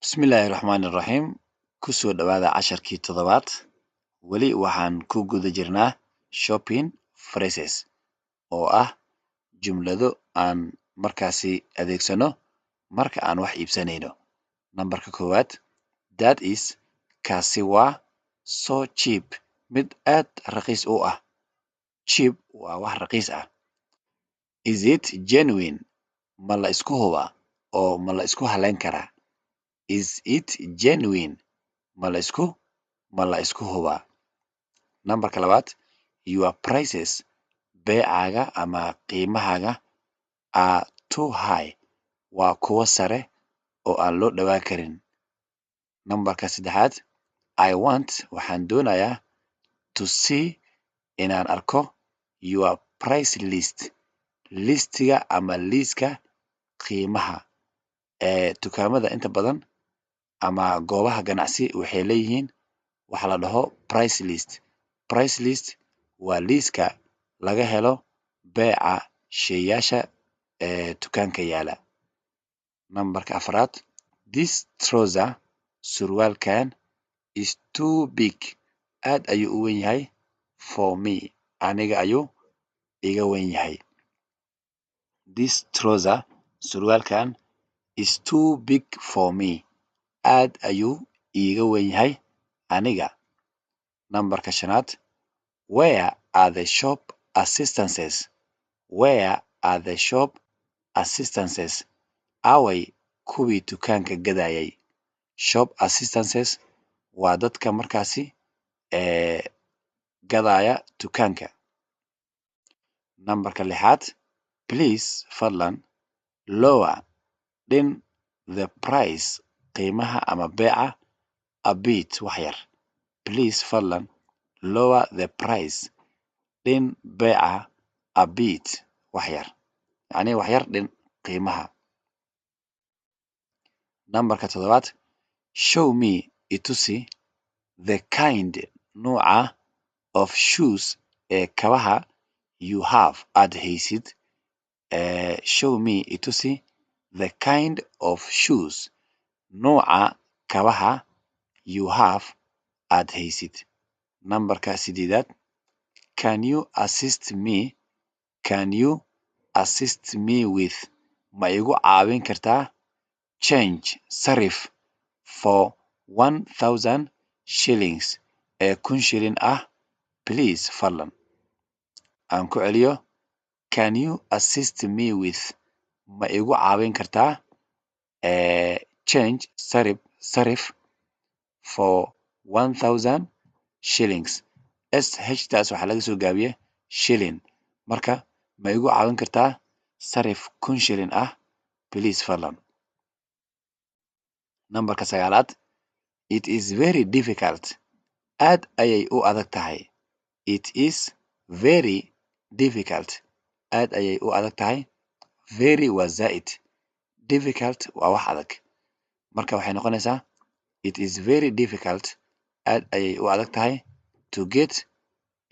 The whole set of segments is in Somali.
Bismillaahi Raxmaani Raxiim. Kusoo dhawaada casharkii toddobaad. Weli waxaan ku guda jirnaa shopping phrases, oo ah jumlado aan markaasi adeegsano marka aan wax iibsanayno. Nambarka koowaad: That is, kaasi waa, so cheap, mid aad raqiis u ah. Cheap waa wax raqiis ah. Is it genuine? Ma la isku hubaa oo ma la isku halayn karaa? Is it genuine? Ma la isku hubaa? Nambarka labaad: Your prices, beecaaga ama qiimahaaga, are too high, waa kuwo sare oo aan loo dhawaan karin. Nambarka saddexaad: I want, waxaan doonayaa, to see, inaan arko, your price list, listiga ama liiska qiimaha. Ee dukaamada inta badan ama goobaha ganacsi waxay leeyihiin waxa la dhaho price list. Price list waa liiska laga helo beeca sheeyaasha ee dukaanka yaala. Nambarka afraad: This trouser, surwaalkan, is too big, aad ayuu u weyn yahay, for me, aniga ayuu iga weyn yahay. This trouser, surwaalkan, is too big for me, aad ayuu iiga weyn yahay aniga. Nambarka shanaad: Where are the shop assistants? Where are the shop assistants? Aaway kuwii dukaanka gadayay? Shop assistants waa dadka markaasi ee gadaya dukaanka. Nambarka lixaad: Please, fadlan, lower, dhin, the price, qiimaha ama beeca, a bit, wax yar. Please, fadlan, lower the price, dhin beeca, a bit, wax yar, yacni wax yar dhin qiimaha. Nambarka toddobaad: Show me, itusi, the kind, nuuca, of shoes, ee kabaha, you have, aad haysid. Show me, itusi, the kind of shoes, nuuca kabaha, you have, aad haysid. Nambarka sideedaad: Can you assist me? Can you assist me with, ma igu caawin kartaa, change, sarif, for 1000 shillings, ee 1000 shilin ah, please, fadlan? Aan ku celiyo: Can you assist me with, ma igu caawin kartaa, change, sarif, for 1000 shillings? Sh taas waxaa laga soo gaabiye shilin. Marka ma igu caawin kartaa sarif 1000 shilin ah, please, fadlan? Nambarka sagaalaad: It is very difficult, aad ayay u adag tahay. It is very difficult, aad ayay u adag tahay. Very waa zaa'id, difficult waa wax adag. Marka waxay noqonaysaa: It is very difficult, aad ayay u adag tahay, to get,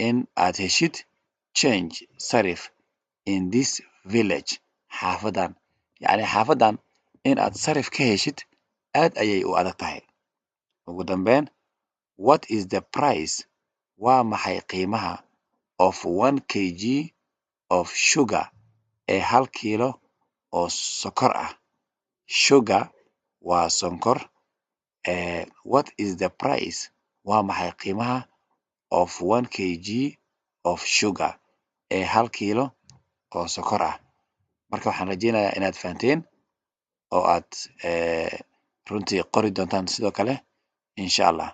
in aad heshid, change, sarif, in this village, xaafadan. Yacni xaafadan in aad sarif ka heshid aad ayay u adag tahay. Ugu dambeyn: What is the price, waa maxay qiimaha, of 1 kg of sugar, ee 1 kiilo oo sokor ah? Sugar waa sonkor. What is the price, waa maxay qiimaha, of 1 kg of sugar, ee 1 kiilo oo sokor ah? Marka waxaan rajeynayaa inaad fahanteen oo aad runtii qori doontaan sidoo kale, insha Allah.